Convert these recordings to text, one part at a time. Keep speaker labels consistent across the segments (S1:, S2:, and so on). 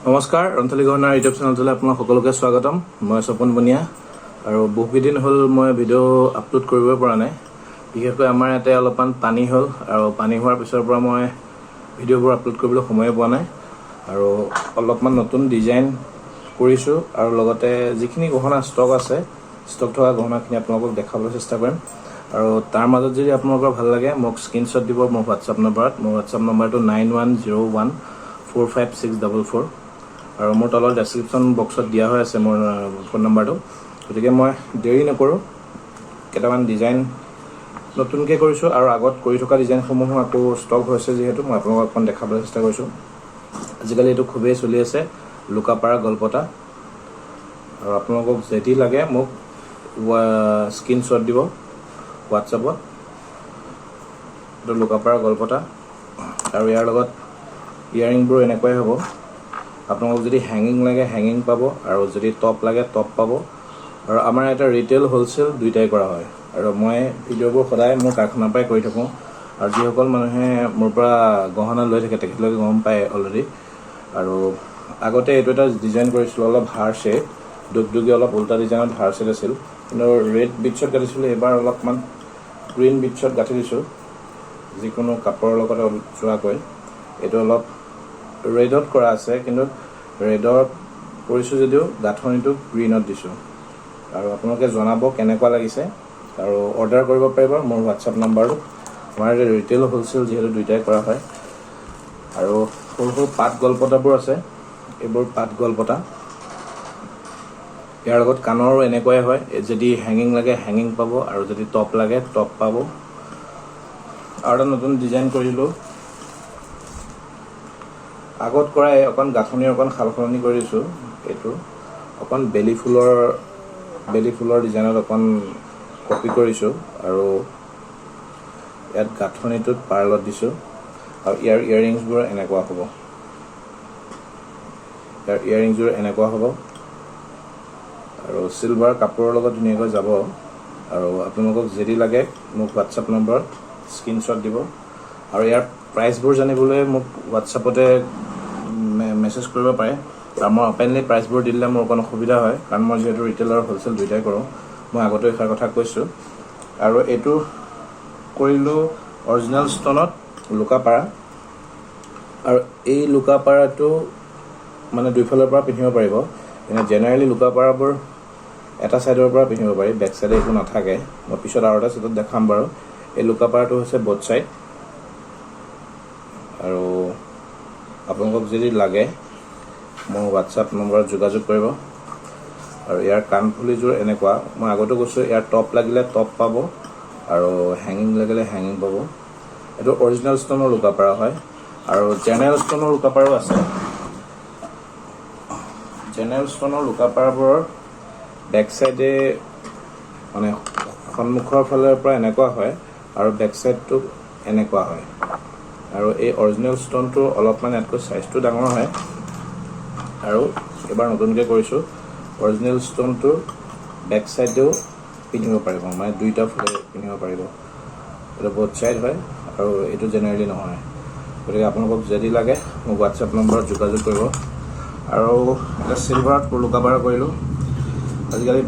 S1: নমস্কাৰ, ৰন্থলী গহনাৰ ইউটিউব চেনেলটোলৈ আপোনালোক সকলোকে স্বাগতম। মই সপোন বনিয়া আৰু বহুকেইদিন হ'ল মই ভিডিঅ' আপলোড কৰিবই পৰা নাই। বিশেষকৈ আমাৰ ইয়াতে অলপমান পানী হ'ল আৰু পানী হোৱাৰ পিছৰ পৰা মই ভিডিঅ'বোৰ আপলোড কৰিবলৈ সময়ে পোৱা নাই। আৰু অলপমান নতুন ডিজাইন কৰিছোঁ আৰু লগতে যিখিনি গহনা ষ্টক আছে, ষ্টক থকা গহনাখিনি আপোনালোকক দেখাবলৈ চেষ্টা কৰিম। আৰু তাৰ মাজত যদি আপোনালোকৰ ভাল লাগে, মোক স্ক্ৰীনশ্বট দিব মোৰ হোৱাটছআপ নম্বৰত। মোৰ হোৱাটছআপ নম্বৰটো 910145 644 আৰু মোৰ তলত ডেছক্ৰিপশ্যন বক্সত দিয়া হৈ আছে মোৰ ফোন নম্বৰটো। গতিকে মই দেৰি নকৰোঁ। কেইটামান ডিজাইন নতুনকৈ কৰিছোঁ আৰু আগত কৰি থকা ডিজাইনসমূহো আকৌ ষ্টক হৈছে যিহেতু মই আপোনালোকক অকণমান দেখাবলৈ চেষ্টা কৰিছোঁ। আজিকালি এইটো খুবেই চলি আছে, লুকাপাৰা গলপতা। আৰু আপোনালোকক যদি লাগে, মোক স্ক্ৰীনশ্বট দিব হোৱাটছআপত। এইটো লুকাপাৰা গলপতা আৰু ইয়াৰ লগত ইয়াৰিংবোৰ এনেকুৱাই হ'ব। আপোনালোকক যদি হেঙিং লাগে, হেঙিং পাব আৰু যদি টপ লাগে, টপ পাব। আৰু আমাৰ ইয়াতে ৰিটেইল, হ'লচেল দুয়োটাই কৰা হয় আৰু মই ভিডিঅ'বোৰ সদায় মোৰ কাৰখানাৰ পৰাই কৰি থাকোঁ। আৰু যিসকল মানুহে মোৰ পৰা গহনা লৈ থাকে, তেখেতলোকে গম পায় অলৰেডি। আৰু আগতে এইটো এটা ডিজাইন কৰিছিলোঁ, অলপ হাৰ শ্বেপ, দুগদুগী অলপ উল্টা ডিজাইনত হাৰ শ্বেপ আছিল, কিন্তু ৰেড বিটছত গাঁঠিছিলোঁ। এইবাৰ অলপমান গ্ৰীণ বিটছত গাঁঠি দিছোঁ, যিকোনো কাপোৰৰ লগত যোৱাকৈ। এইটো অলপ ৰেডত কৰা আছে, কিন্তু ৰেডত কৰিছোঁ যদিও গাঁথনিটো গ্ৰীণত দিছোঁ। আৰু আপোনালোকে জনাব কেনেকুৱা লাগিছে আৰু অৰ্ডাৰ কৰিব পাৰিব মোৰ হোৱাটছআপ নাম্বাৰটোত। আমাৰ ইয়াতে ৰিটেইল, হ'লচেল যিহেতু দুয়োটাই কৰা হয়। আৰু সৰু সৰু পাত গলপতাবোৰ আছে, এইবোৰ পাত গলপতা। ইয়াৰ লগত কাণৰো এনেকুৱাই হয়। যদি হেঙিং লাগে, হেঙিং পাব আৰু যদি টপ লাগে, টপ পাব। আৰু এটা নতুন ডিজাইন কৰিলোঁ। আগত কৰাই অকণ গাঁথনি অকণ সাল সলনি কৰি দিছোঁ। এইটো অকণ বেলি ফুলৰ ডিজাইনত অকণ কপি কৰিছোঁ আৰু ইয়াত গাঁথনিটোত পাৰ্লত দিছোঁ। আৰু ইয়াৰ ইয়েৰিংছবোৰ এনেকুৱা হ'ব। ইয়াৰ ইয়েৰিংছবোৰ এনেকুৱা হ'ব আৰু চিলভাৰ কাপোৰৰ লগত ধুনীয়াকৈ যাব। আৰু আপোনালোকক যদি লাগে, মোক হোৱাটছআপ নম্বৰত স্ক্ৰীনশ্বট দিব। আৰু ইয়াৰ প্ৰাইচবোৰ জানিবলৈ মোক হোৱাটছআপতে মেছেজ কৰিব পাৰে। আৰু মই অপেনলি প্ৰাইচবোৰ দিলে মোৰ অকণ অসুবিধা হয়, কাৰণ মই যিহেতু ৰিটেইল আৰু হ'লচেল দুয়োটাই কৰোঁ। মই আগতেও এইষাৰ কথা কৈছোঁ। আৰু এইটো কৰিলোঁ অৰিজিনেল ষ্ট'নত লুকাপাৰা। আৰু এই লুকাপাৰাটো মানে দুইফালৰ পৰা পিন্ধিব পাৰিব। এনে জেনেৰেলি লুকাপাৰাবোৰ এটা ছাইডৰ পৰা পিন্ধিব পাৰি, বেক চাইডে একো নাথাকে। মই পিছত আৰু এটা ছাইডত দেখাম বাৰু। এই লুকাপাৰাটো হৈছে ব'থ ছাইড। আৰু আপোনালোকক যদি লাগে, মোৰ হোৱাটছআপ নম্বৰত যোগাযোগ কৰিব। আৰু ইয়াৰ কাণফুলিযোৰ এনেকুৱা। মই আগতো কৈছোঁ, ইয়াৰ টপ লাগিলে টপ পাব আৰু হেঙিং লাগিলে হেঙিং পাব। এইটো অৰিজিনেল ষ্ট'নৰ লুকাপাৰা হয়। আৰু জেনেৰেল ষ্ট'নৰ লুকাপাৰো আছে। জেনেৰেল ষ্ট'নৰ লুকাপাৰাবোৰৰ বেক চাইডে, মানে সন্মুখৰ ফালৰ পৰা এনেকুৱা হয় আৰু বেক চাইডটো এনেকুৱা হয়। আৰু এই অৰিজিনেল ষ্ট'নটো অলপমান ইয়াতকৈ চাইজটো ডাঙৰ হয়। আৰু এইবাৰ নতুনকৈ কৰিছোঁ, অৰিজিনেল ষ্ট'নটোৰ বেক চাইডেও পিন্ধিব পাৰিব, মানে দুইটা ফালে পিন্ধিব পাৰিব। এইটো ব'থ চাইড হয় আৰু এইটো জেনেৰেলি নহয়। গতিকে আপোনালোকক যদি লাগে, মোক হোৱাটছএপ নম্বৰত যোগাযোগ কৰিব। আৰু এটা চিলভাৰত লুকাপাৰা কৰিলোঁ। আজিকালি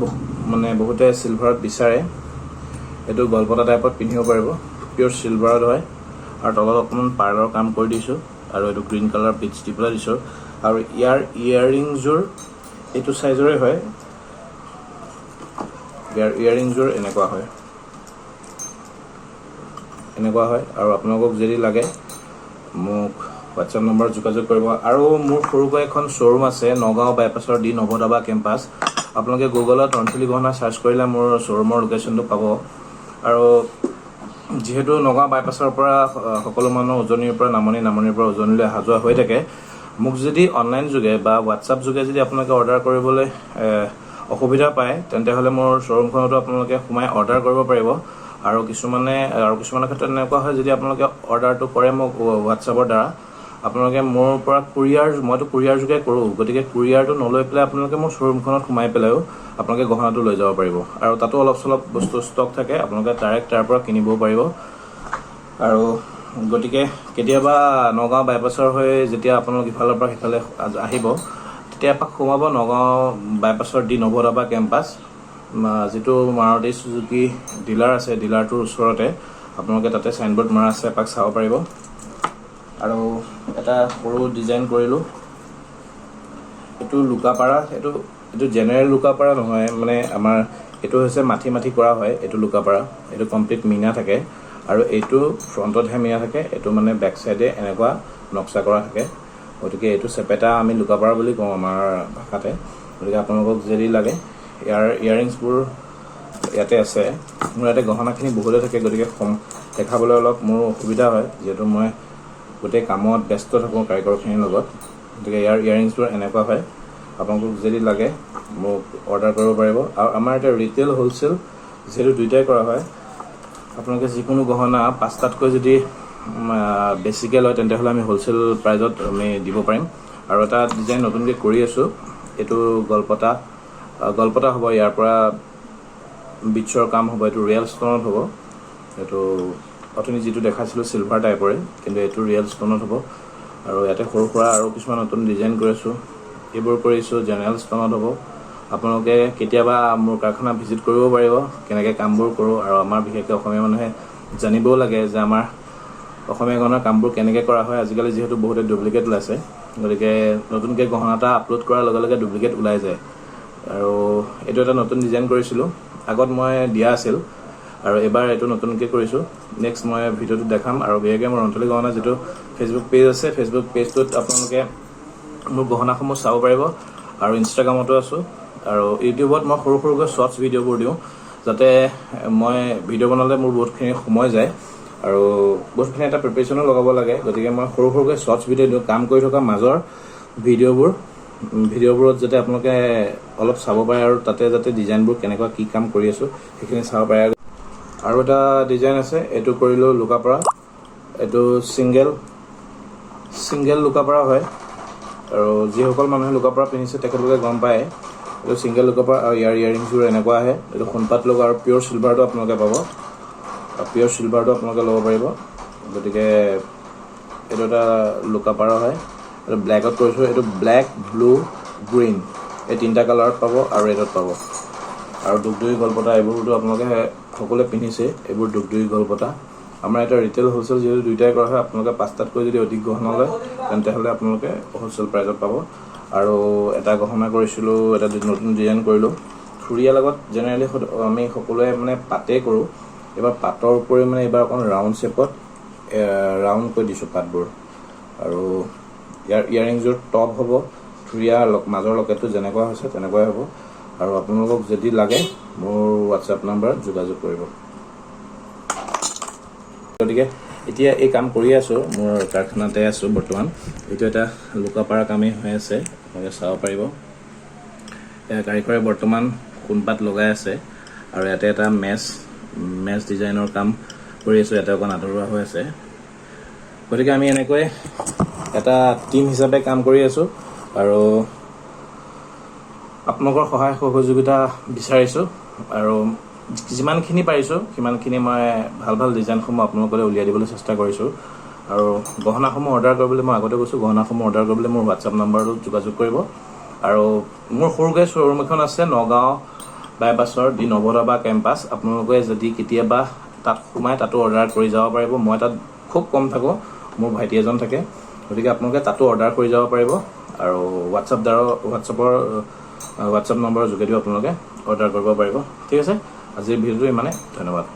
S1: মানে বহুতে চিলভাৰত বিচাৰে। এইটো গলপতা টাইপত পিন্ধিব পাৰিব। পিয়'ৰ চিলভাৰত হয় আৰু তলত অকণমান পাৰ্লৰ কাম কৰি দিছোঁ আৰু এইটো গ্ৰীণ কালাৰ বিটছ দি পেলাই দিছোঁ। আৰু ইয়াৰ ইয়েৰিংযোৰ এইটো চাইজৰে হয়। ইয়াৰ ইয়েৰিংযোৰ এনেকুৱা হয়, এনেকুৱা হয়। আৰু আপোনালোকক যদি লাগে, মোক হোৱাটছএপ নম্বৰত যোগাযোগ কৰিব। আৰু মোৰ সৰুকৈ এখন শ্ব'ৰুম আছে নগাঁও বাইপাছৰ দি নৱদাবা কেম্পাছ। আপোনালোকে গুগলত ৰন্থলী গহনা চাৰ্চ কৰিলে মোৰ শ্ব'ৰুমৰ লোকেশ্যনটো পাব। আৰু যিহেতু নগাঁও বাইপাছৰ পৰা সকলো মানুহ উজনিৰ পৰা নামনি, নামনিৰ পৰা উজনিলৈ অহা যোৱা হৈ থাকে, মোক যদি অনলাইন যোগে বা হোৱাটছআপ যোগে যদি আপোনালোকে অৰ্ডাৰ কৰিবলৈ অসুবিধা পায়, তেন্তে হ'লে মোৰ শ্ব'ৰুমখনতো আপোনালোকে সোমাই অৰ্ডাৰ কৰিব পাৰিব। আৰু কিছুমানৰ ক্ষেত্ৰত এনেকুৱা হয়, যদি আপোনালোকে অৰ্ডাৰটো কৰে মোক হোৱাটছআপৰ দ্বাৰা, আপোনালোকে মোৰ পৰা কুৰিয়াৰ, মইতো কুৰিয়াৰ যোগে কৰোঁ, গতিকে কুৰিয়াৰটো নলৈ পেলাই আপোনালোকে মোৰ শ্ব'ৰুমখনত সোমাই পেলাইও আপোনালোকে গহনাটো লৈ যাব পাৰিব। আৰু তাতো অলপ চলপ বস্তু ষ্টক থাকে, আপোনালোকে ডাইৰেক্ট তাৰ পৰা কিনিবও পাৰিব। আৰু গতিকে কেতিয়াবা নগাঁও বাইপাছৰ হৈ যেতিয়া আপোনালোক ইফালৰ পৰা সিফালে আহিব, তেতিয়া এপাক সোমাব নগাঁও বাইপাছৰ দি নৱধাবা কেম্পাছ, যিটো মাৰুতি চুজুকি ডিলাৰ আছে, ডিলাৰটোৰ ওচৰতে আপোনালোকে তাতে চাইনবোৰ্ড মৰা আছে, এপাক চাব পাৰিব। আৰু এটা সৰু ডিজাইন কৰিলোঁ। এইটো লুকাপাৰা। এইটো জেনেৰেল লুকাপাৰা নহয়, মানে আমাৰ এইটো হৈছে মাথি মাথি কৰা হয়। এইটো লুকাপাৰা, এইটো কমপ্লিট মীনা থাকে আৰু এইটো ফ্ৰণ্টতহে মীনা থাকে, এইটো মানে বেক চাইডে এনেকুৱা নক্সা কৰা থাকে। গতিকে এইটো চেপেটা আমি লুকাপাৰা বুলি কওঁ আমাৰ ভাষাতে। গতিকে আপোনালোকক যদি লাগে, ইয়াৰ ইয়াৰিংছবোৰ ইয়াতে আছে। মোৰ ইয়াতে গহনাখিনি বহুতে থাকে, গতিকে কম দেখাবলৈ অলপ মোৰ অসুবিধা হয়, যিহেতু মই গোটেই কামত ব্যস্ত থাকোঁ কাৰিকৰখিনিৰ লগত। গতিকে ইয়াৰ ইয়াৰিংছবোৰ এনেকুৱা হয়। আপোনালোকক যদি লাগে, মোক অৰ্ডাৰ কৰিব পাৰিব। আৰু আমাৰ এতিয়া ৰিটেইল, হ'লচেল যিহেতু দুয়োটাই কৰা হয়, আপোনালোকে যিকোনো গহনা 5টাতকৈ যদি বেছিকৈ লয়, তেন্তে হ'লে আমি হ'লচেল প্ৰাইজত আমি দিব পাৰিম। আৰু এটা ডিজাইন নতুনকৈ কৰি আছোঁ। এইটো গলপতা, গলপতা হ'ব, ইয়াৰ পৰা বিডছৰ কাম হ'ব। এইটো ৰিয়েল ষ্ট'নত হ'ব। এইটো অথনি যিটো দেখাইছিলোঁ চিলভাৰ টাইপৰে, কিন্তু এইটো ৰিয়েল ষ্ট'নত হ'ব। আৰু ইয়াতে সৰু সুৰা আৰু কিছুমান নতুন ডিজাইন কৰি আছোঁ। এইবোৰ কৰিছোঁ, জেনেৰেল ষ্ট'নত হ'ব। আপোনালোকে কেতিয়াবা মোৰ কাৰখানা ভিজিট কৰিব পাৰিব, কেনেকৈ কামবোৰ কৰোঁ। আৰু আমাৰ বিশেষকৈ অসমীয়া মানুহে জানিবও লাগে যে আমাৰ অসমীয়া গহনাৰ কামবোৰ কেনেকৈ কৰা হয়। আজিকালি যিহেতু বহুতে ডুপ্লিকেট ওলাইছে, গতিকে নতুনকৈ গহনা এটা আপলোড কৰাৰ লগে লগে ডুপ্লিকেট ওলাই যায়। আৰু এইটো এটা নতুন ডিজাইন কৰিছিলোঁ। আগত মই দিয়া আছিল আৰু এইবাৰ এইটো নতুনকৈ কৰিছোঁ। নেক্সট মই ভিডিঅ'টো দেখাম। আৰু বিশেষকৈ মোৰ ৰন্থলী গহনা যিটো ফেচবুক পেজ আছে, ফেচবুক পেজটোত আপোনালোকে মোৰ গহনাসমূহ চাব পাৰিব। আৰু ইনষ্টাগ্ৰামতো আছোঁ আৰু ইউটিউবত মই সৰু সৰুকৈ শ্বৰ্টছ ভিডিঅ'বোৰ দিওঁ, যাতে মই ভিডিঅ' বনালে মোৰ বহুতখিনি সময় যায় আৰু বহুতখিনি এটা প্ৰিপেৰেশ্যনো লগাব লাগে। গতিকে মই সৰু সৰুকৈ শ্বৰ্টছ ভিডিঅ' দিওঁ, কাম কৰি থকা মাজৰ ভিডিঅ'বোৰত, যাতে আপোনালোকে অলপ চাব পাৰে আৰু তাতে যাতে ডিজাইনবোৰ কেনেকুৱা কি কাম কৰি আছোঁ, সেইখিনি চাব পাৰে। আৰু এটা ডিজাইন আছে, এইটো কৰিলোঁ লুকাপৰা। এইটো ছিংগেল ছিংগেল লুকাপৰা হয় আৰু যিসকল মানুহে লুকাপৰা পিন্ধিছে, তেখেতলোকে গম পায়। এইটো ছিংগেল লুকাপৰা আৰু ইয়াৰ ইয়াৰিংছবোৰ এনেকুৱা আহে। এইটো সোণপাত লগা আৰু পিয়'ৰ চিলভাৰটো আপোনালোকে পাব। পিয়'ৰ চিলভাৰটো আপোনালোকে ল'ব পাৰিব। গতিকে এইটো এটা লুকাপাৰা হয়। এইটো ব্লেকত কৰিছোঁ। এইটো ব্লেক, ব্লু, গ্ৰীণ এই তিনিটা কালাৰত পাব আৰু ৰেডত পাব। আৰু দুগদুগী গলপতা, এইবোৰতো আপোনালোকে সকলোৱে পিন্ধিছে। এইবোৰ দুগদুগী গলপতা। আমাৰ এটা ৰিটেইল, হ'লচেল যিহেতু দুয়োটাই কৰা হয়, আপোনালোকে 5টাতকৈ যদি অধিক গহনা লয়, তেন্তে হ'লে আপোনালোকে হ'লচেল প্ৰাইজত পাব। আৰু এটা গহনা কৰিছিলোঁ, এটা নতুন ডিজাইন কৰিলোঁ। থুৰীয়াৰ লগত জেনেৰেলি আমি সকলোৱে মানে পাতেই কৰোঁ। এইবাৰ পাতৰ উপৰিও মানে এইবাৰ অকণ ৰাউণ্ড শ্বেপত ৰাউণ্ড কৰি দিছোঁ পাতবোৰ। আৰু ইয়াৰ ইয়াৰিংযোৰ টপ হ'ব, থুৰীয়া মাজৰ লকেটটো যেনেকুৱা হৈছে তেনেকুৱাই হ'ব। আৰু আপোনালোকক যদি লাগে, মোৰ হোৱাটছএপ নাম্বাৰত যোগাযোগ কৰিব। গতিকে এতিয়া এই কাম কৰি আছোঁ, মোৰ কাৰখানাতে আছোঁ বৰ্তমান। এইটো এটা লুকাপাৰা কামেই হৈ আছে, আপোনালোকে চাব পাৰিব। এয়া কাৰিকৰে বৰ্তমান সোণপাত লগাই আছে। আৰু ইয়াতে এটা মেচ মেচ ডিজাইনৰ কাম কৰি আছোঁ, ইয়াতে অকণ আধৰুৱা হৈ আছে। গতিকে আমি এনেকৈ এটা টীম হিচাপে কাম কৰি আছোঁ আৰু আপোনালোকৰ সহায় সহযোগিতা বিচাৰিছোঁ। আৰু যিমানখিনি পাৰিছোঁ, সিমানখিনি মই ভাল ভাল ডিজাইনসমূহ আপোনালোকলৈ উলিয়াই দিবলৈ চেষ্টা কৰিছোঁ। আৰু গহনাসমূহ অৰ্ডাৰ কৰিবলৈ মই আগতে কৈছোঁ, গহনাসমূহ অৰ্ডাৰ কৰিবলৈ মোৰ হোৱাটছআপ নাম্বাৰটোত যোগাযোগ কৰিব। আৰু মোৰ সৰুকৈ শ্ব'ৰুম এখন আছে নগাঁও বাইপাছৰ দি নৱধাবা কেম্পাছ। আপোনালোকে যদি কেতিয়াবা তাত সোমাই, তাতো অৰ্ডাৰ কৰি যাব পাৰিব। মই তাত খুব কম থাকোঁ, মোৰ ভাইটি এজন থাকে। গতিকে আপোনালোকে তাতো অৰ্ডাৰ কৰি যাব পাৰিব আৰু হোৱাটছআপ নম্বৰৰ যোগেদিও আপোনালোকে অৰ্ডাৰ কৰিব পাৰিব। ঠিক আছে, আজিৰ ভিডিঅ'টো ইমানে। ধন্যবাদ।